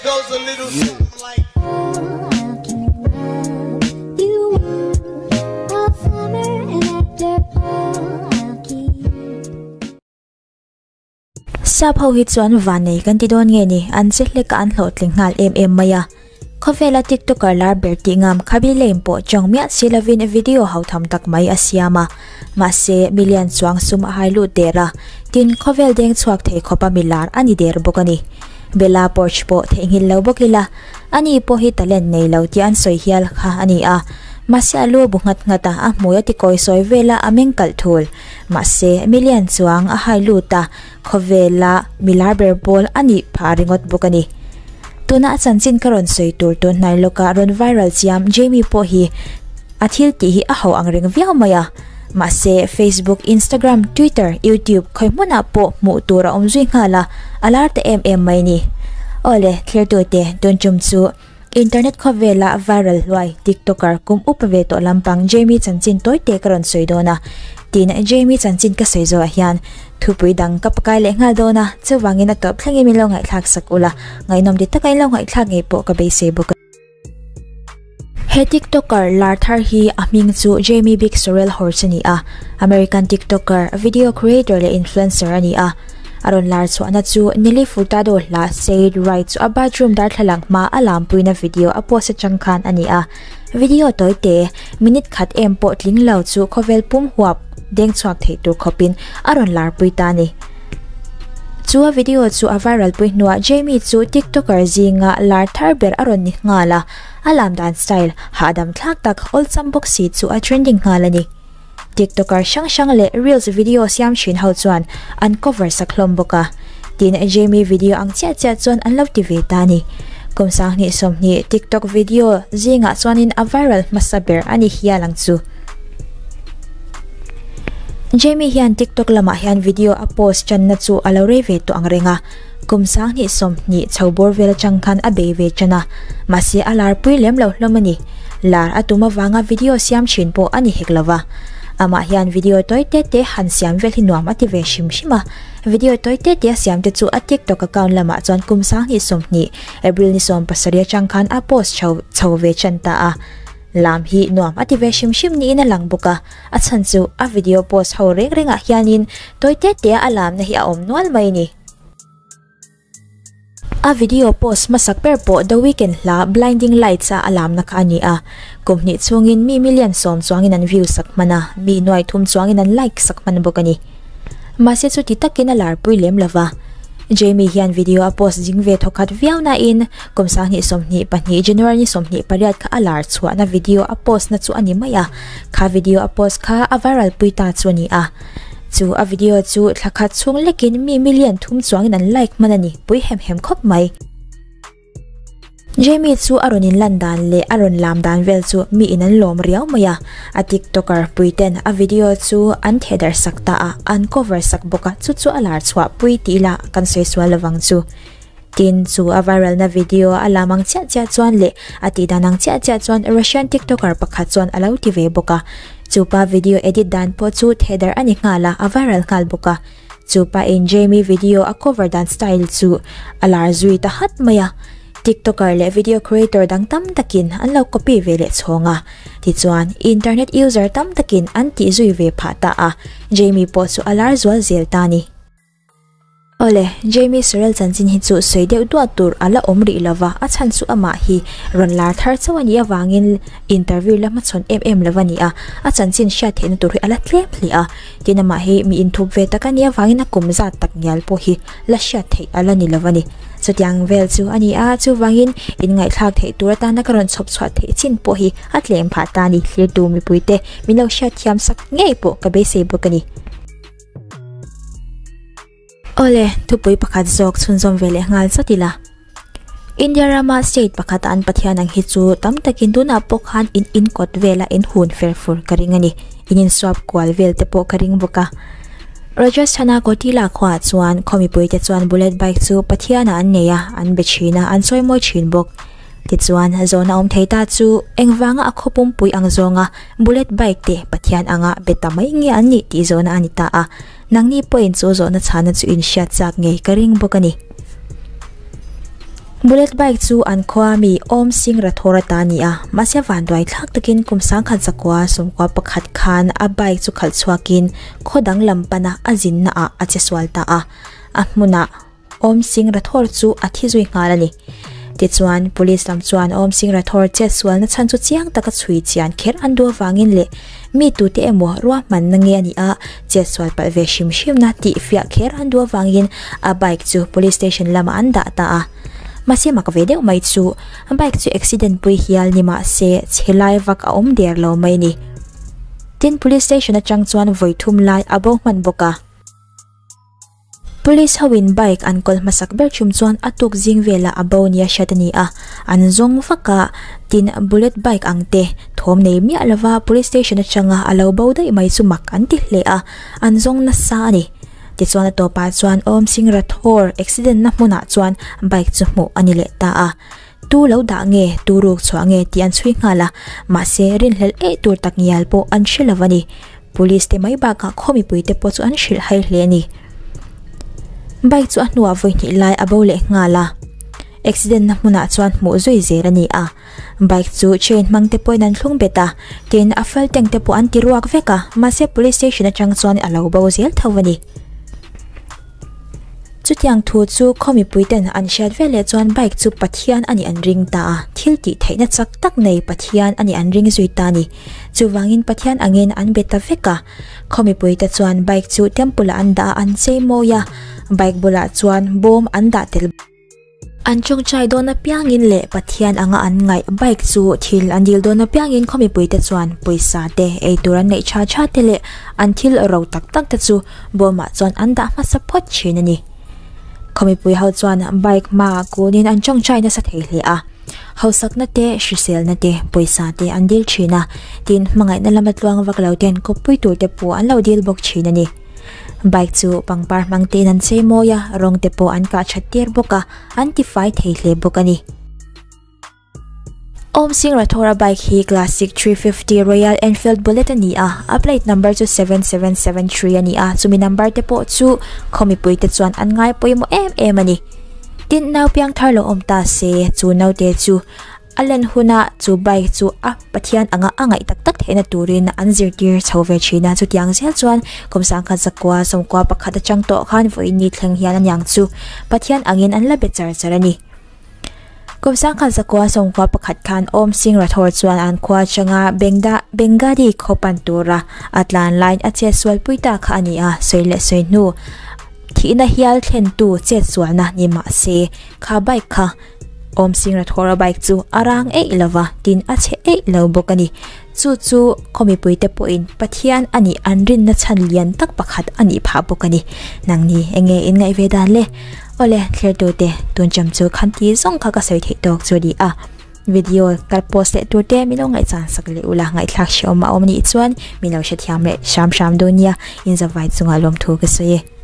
goes a little something like. Sap ho hi chuan vannei kan ti dawn nge ni, an che hlek a an hlawhtling nghal em em mai a. Khawvela tiktoker lar ber tih ngam Khabi Lane pawh chawng miah si lovin video ho tham tak mai a siam a. Mahse, million chuang sum a hai lut der a, tin khawvel deng chhuak thei khawpa mi lar a ni der bawk a ni. Bella Poarch pawh theihnghilh lo bawk ila, ani pawh hi talent nei lo tih an sawi hial kha a ni a. Mahse a lu a bu nghat nghat a, a hmui a ti kawi sawi vel a, a meng kalh thul. Mahse, million chuang a hai lut a, khawvela mi lar ber pawl a nih phah ringawt bawk a ni. Tuna a chanchin ka rawn sawi tur tun hnai lawka rawn viral chiam Jamie pawh hi a thil tih hi a ho ang reng viau mai a. Mahse, Facebook, Instagram, Twitter, YouTube khawi hmunah pawh hmuh tur a awm zui nghal a, a lar ta em em mai ni. Awle, thlirtute, tun tum chu Internet khawvela viral hluai TikToker kum upa ve tawh lampang Jamie chanchin tawi te ka rawn sawi dawn a. Tin, Jamie chanchin ka sawi zawhah hian thupui dang ka pakai leh nghal dawn a, chuvangin a tawp thlengin min lo ngaihthlak sak ula, ngaihnawm ti taka in lo ngaihthlak ngei pawh ka beisei bawk a. He TikToker lar thar hi a hming chu Jamie Big Sorrell Horse a ni a, American TikToker, video creator leh influencer a ni a. A rawn lar chhuahna chu Nelly Furtado hla Say It Right chu a bathroom darthlalang hma a lampuina video a post atang khan a ni a. Video tawi te, minute khat em pawh tling lo chu khawvel pum huap deng chhuak theih tur khawpin a rawn larpui ta a ni. Chu a video chu a viral pui hnuah Jamie chu TikToker zinga lar thar ber a rawn ni nghal a, a lam dan style hahdam thlak tak awlsam bawk si chu a trending nghal a ni. TikToker hrang hrang leh Reels video siam thin ho chuan an cover sak hlawm bawk a, tin Jamie video ang chiah chiah chuan an lo ti ve ta a ni. Kum 2020 TikTok video zingah chuanin a viral hmasa ber a ni hial ang chu. Jamie hian TikTok lamah hian video a post channa chu a lo rei ve tawh ang reng a, kum 2020 chho bawr vel atang khan a bei ve tan a, mahse a lar pui lem lo hlawm a ni. Lar a tum avanga video siam thin pawh a ni hek lo va. Amah hian video tawi te te han siam vel hi nuam a ti ve hrim hrim a. Video tawi te te a siam te chu a TikTok account lamah chuan kum 2020 April ni 17 atang khan a post chho chho ve tan ta a. Lam hi nuam a ti ve hrim hrim niin a lang bawk a. A chhan chu a video post ho reng rengah hianin tawi te te a lamna hi a awm nual mai a ni. A video post hmasak ber pawh The Weeknd hla Blinding Lights a a lamna kha a ni a. Kum hnih chhungin mi million 10 chuangin an view sak hman a, mi nuai thum chuangin an like sak hman bawk a ni. Mahse chuti takin a larpui lem lo va. Jamie hian video a post zing ve thawkhat viau nain kum 2024 January ni 28 kha a lar chhuahna video a post na chu a ni mai a. Kha video a post kha a viral pui ta chu a ni a. Chu a video chu thla khat chhung lekin mi million thum chuangin an like hman a ni, pui hem hem khawp mai. Jamie chu a rawn inlan dan leh a rawn lam dan vel chu mi in an lawm riau mai a, a tiktoker pui ten a video chu an theh darh sak ta a, an cover sak bawk a, chu chu a lar chhuah pui tih ila kan sawi sual lovang chu. Tin, chu a viral na video a lam ang chiah chiah chuan leh a tih dan ang chiah chiah chuan Russian TikToker pakhat chuan a lo ti ve bawk a. Chu pa video edit dan pawh chu thehdarh a ni nghal a, a viral nghal bawk a. Chu pa in Jamie video a cover dan style chu a lar zui ta hat mai a. TikToker leh video creator dang tam takin an lo copy ve leh chhawng a. Tichuan, internet user tam takin an tih zui ve phah ta a, Jamie pawh chu a lar zual zel ta a ni. Awle, Jamie Sorrell chanchin hi chu sawi deuh duah tur a la awm rih lova, a chhan chu amah hi rawn lar thar chauh a nih avangin interview la hmachhawn em em lo a ni a, a chanchin hriat theihna tur hi a la tlem hle a, tin amah hi mi inthup ve tak a nih avangin a kum zat tak ngial pawh hi la hriat theih a la ni lo a ni. Chutiang vel chu a ni a, chuvangin inngaihthlak theih tur atana ka rawn chhawp chhuah theih chin pawh hi a tlem phah ta a ni, thlirtu mipuite min lo hriatthiam sak ngei pawh ka beisei bawk a ni. Awle, thupui pakhat zawk chhunzawm ve leh nghal zat ila. India rama state pakhata an pathian ang hi chu tam takin tunah pawh khan in inkawt vela in hun fer fur ka ring a ni. In insuap kual vel te pawh ka ring bawk a. Rajasthana Kotila khuaah chuan khaw mipuite chuan bullet bike chu pathianah an nei a, an be thin a, an sawi mawi thin bawk. Tichuan, zawhna awm thei ta chu engvanga a khaw pumpui ang zawnga Bullet bike te Pathian anga be ta mai nge an nih tih zawhna a ni ta a, nangni pawhin chu zawhna chhana chu in hriat chak ngei ka ring bawk a ni. Bullet bike chu an khua mi Om Singh Rathore ta a ni a, mahse vanduai thlak takin kum 1991 khan a bike chu khalh chhuakin khaw dang lam pana a zinna ah a che sual ta a, a hmunah Om Singh Rathore chu a thi zui nghal a ni. Tichuan, Police lam chuan Om Singh Rathore chet sualna chhan chu chiang taka chhui chian kher an duh avangin leh mi tute emaw ruahmanna nge a nih a, chet sual palh ve hrim hrimna tih fiah kher an duh avangin a bike chu Police Station lamah an dah ta a. Mahse mak ve deuh mai chu bike chu accident pui hial ni mah se chhe lai vak a awm der lo mai ni. Tin, Police Station atang chuan vawi thum lai a bo hman bawk a. Police ho in bike an kawl hmasak ber chum chuan a tuk zing velah a bo nia hriat a ni a, an zawng vak a, tin bullet bike ang te thawm nei miah lova police station atanga a lo bo daih mai chu mak an ti hle a, an zawng nasa a ni. Tichuan a tawpah chuan Om Singh Rathore accident na hmunah chuan bike chu hmuh a ni leh ta a, tu lo dah nge, tu ruk chhuah nge tih an chhui nghal a, mahse rinhlelh eih tur tak ngial pawh an hre lo a ni. Police te mai bakah khaw mipui te pawh chu an hrilh hai hle a ni. Bike chu a hnuah vawi hnih lai a bo leh nghal a, accident na hmunah chuan hmuh zui zel a ni a. Bike chu chain hmang te pawhin an thlung bet a, tin a fuel tank te pawh an ti ruak vek a, mahse police station atang chuan a lo bo zel tho a ni. Chutiang thu chu khaw mipui ten an hriat veleh chuan bike chu Pathian a nih an ring ta a, thil tih theihna chak tak nei Pathian a nih an ring zui ta a ni. Chuvangin Pathian angin an be ta vek a. Khaw mipui te chuan bike chu temple ah an dah a, an chei mawi a, bike bulah chuan bawm an dah tel. An tawngtai dawn apiangin leh Pathian anga an ngaih bike chu thil an dil dawn apiangin khaw mipuite chuan pawisa te, eitur an neih tha tha te leh an thil ro tak tak te chu bawmah chuan an dah hmasa phawt thin a ni. Khaw mipui ho chuan bike hmaah kunin an tawngtai nasa thei hle a, hausakna te, hriselna te, pawisa te an dil thin a, tin hmangaihna lama tluang vak lo ten kawppui tur te pawh an lo dil bawk thin a ni. Bike chu pangpar hmang tein an chei mawi a, rawng te pawh an kah that tir bawk a, an tifai thei hle bawk a ni. Om Singh Rathore-a bike hi Classic 350 Royal Enfield Bullet a ni a, a plate number chu 7773 a ni a, chumi number te pawh chu khaw mipui te chuan an ngai pawimawh em em a ni. Tin, nau piang thar lo awm ta se, chu naute chu A len hunah chu bike chu a Pathian anga a ngaih tak tak theihna turin an zirtir chho ve thin a, chutiang zel chuan kum 1991 atang tawh khan vawiin ni thleng hian aniang chu Pathian angin an la be char char a ni. Kum 1991 khan Om Singh Rathore chuan an khua atanga Bengda Bengadi khaw pan tura a tlan laiin a chetsualpui ta kha a ni a, sawi leh sawi hnu thihna hial thlentu chetsualna ni mahse kha bike kha Awm Singh Rathore bike chu a rang eih lo va, tin a chhe eih lo bawk a ni. Chu chu khaw mipuite pawhin Pathian a nih an rinna chhan lian tak pakhat a nih phah bawk a ni. Nangni enge in ngaih ve dan le? Awle, thlertute, tun cham chu khan ti zawng kha ka sawi theih tawk chu a ni a. Video kal post leh turte min lo ngaihchan sak leh ula, ngaihthlak hrehawm a awm anih chuan min lo hrethiam leh hram hram dawn nia, inzavai chunga lawmthu ka sawi e.